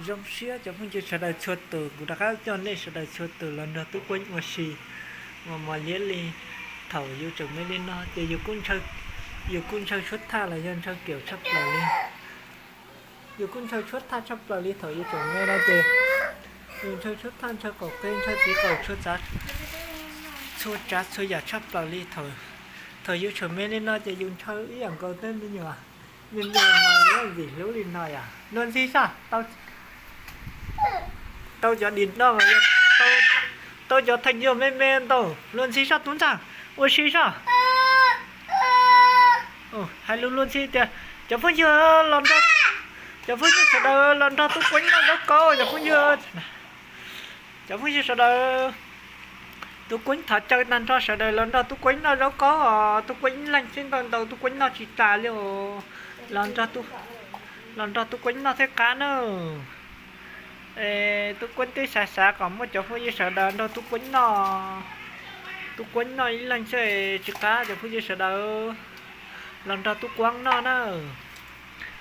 Zoo siab cov phooj ywg sawv daws txhua tus, kuv rov qab coj nej sawv daws txhua tus los nrog Tub Kueeb ua si mos mos liab li. Thaum yus tseem me li no ces yus kuj ntshaw tshuab thaj los yog ntshaw kium tshaj plaws li. Yus kuj ntshaw tshuab thaj tshaj plaws li thaum yus tseem me no ces yus ntshaw tshuab thaj, ntshaw qaum qe, ntshaw txiv qaum, txhua tsav, txhua tsav txhua yam tshaj plaws li. Thaum yus tseem me li no ces yus ntshaw ib yam nkaus tej me nyuam me me no ntxim hlub li no yom. Luag ntxhi soj, tau cov dim no, tau cov thaj ywg me me ntau. Luag ntxhi soj tub ntxawg, ua si soj. Hais lus luag ntxhi tias, cov phooj ywg los nrog, cov phooj ywg sawv daws los nrog Tub Kueeb noj zaub kaub cov phooj ywg. Cov phooj ywg sawv daws, Tub Kueeb thov caw tag nrho sawv daws los nrog Tub Kueeb noj zaub kaub os. Tub Kueeb ib leeg xwb ntau ntau, Tub Kueeb noj tsis tas li os. Los nrog Tub Kueeb noj thiaj qab na. Tub Kueeb twb xav xav kom muaj cov phooj ywg sawv daws nrog Tub Kueeb noj. Tub Kueeb noj ib leeg xwb tsis qab, cov phooj ywg sawv daws los nrog Tub Kueeb noj na.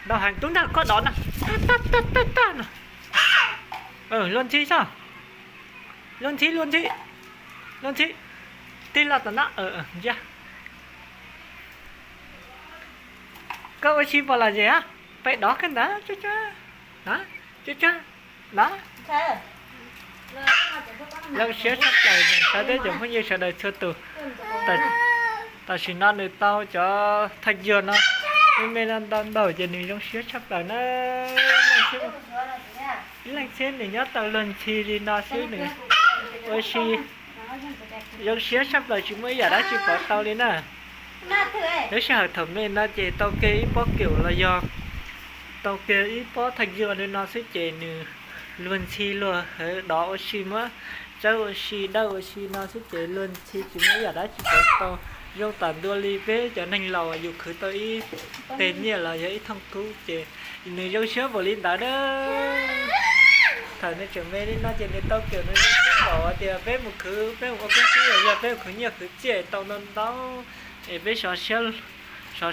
Ntau heev tub ntxawg, koj dov na. Tag tag tag tag no. Luag ntxhi soj. Luag ntxhi, luag ntxhi, luag ntxhi. Tig los tom no. Ntsia, koj ua si pom los zem, peb dov kawg ntawd. Zoo siab tshaj plaws, xav tias cov phooj ywg sawv daws txhua tus. Tam sim no nws tau cov thaj ywg no me me no ntau ntau ces nws zoo siab tshaj plaws na. Ib leeg xwb nws nyob tau luag ntxhi li no xwb nws ua si. Zoo siab tshaj plaws tsis muaj ib yam dab tsi pov tau li na. Lub sij hawm thaum me no ces tau kiag ib pob kium los yog tau kiag ib pob thaj ywg li no xwb ces nws luag ntxhi luag hawv dov ua si, muab tsawb ua si, dawj ua si no xwb ces luag ntxhi tsis muaj ib yam dab tsi pov tau. Zoo tam ntua li peb cov neeg laus yus khwv tau ib teg nyiaj los yog ib thooj kub ces nws zoo siab npaum li ntawd na. Thaum nws tseem me li no ces nws tau kium nws zoo siab npaum tias peb mus khwv, peb mus ua koob tib los yog peb mus khwv nyiaj khwv txiaj tau ntau ntau es peb sov siab hlo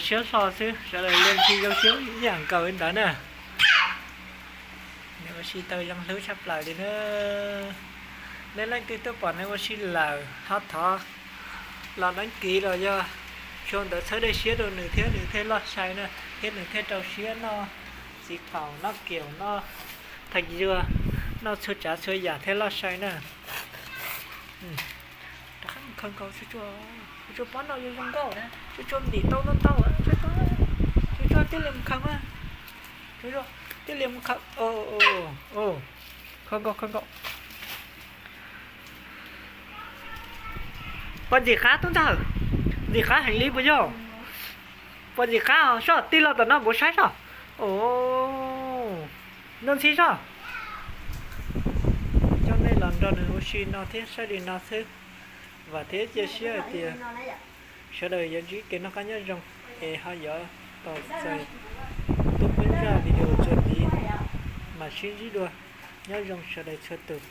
xwb, sawv daws luag ntxhi zoo siab ib yam nkaus li ntawd na. Nws ua si tau zoo hlub tshaj plaws li na. Nej leej twg tuaj pom nws ua si lawm ho thov los đăng ký los yog sau ntawv txhawb dej siab rau nws thiab nws thiaj loj sai na, thiab nws thiaj rau siab noj txiv qaum, noj kium, noj thaj ywg, noj txhua tsav txhua yam thiaj loj sai na. Rov qab mus khaws nkaus, tsuas tsuas pob no yuav zoo nkauj na, tsuas tsuas ntim tau ntau ntau, tsuas tsuas tij li mus khaws mas, tij li mus khaws. Khaws nkaus, khaws nkaus. Puas ntxim qab tub ntxawg? Ntxim qab heev li puas yog? Puas ntxim qab os? Soj, tig los tom no kuv saib soj. Luag ntxhi soj. Coj nej los nrog nws ua si no thiab saib li no xwb. Vam thiab cia siab hais tias sawv daws yuav ntsib kev noj qab nyob zoo es ho yuav tos txais Tub Kueeb zaj video txuas ntxiv mam sib ntsib dua. Nyob zoo sawv daws txhua tus.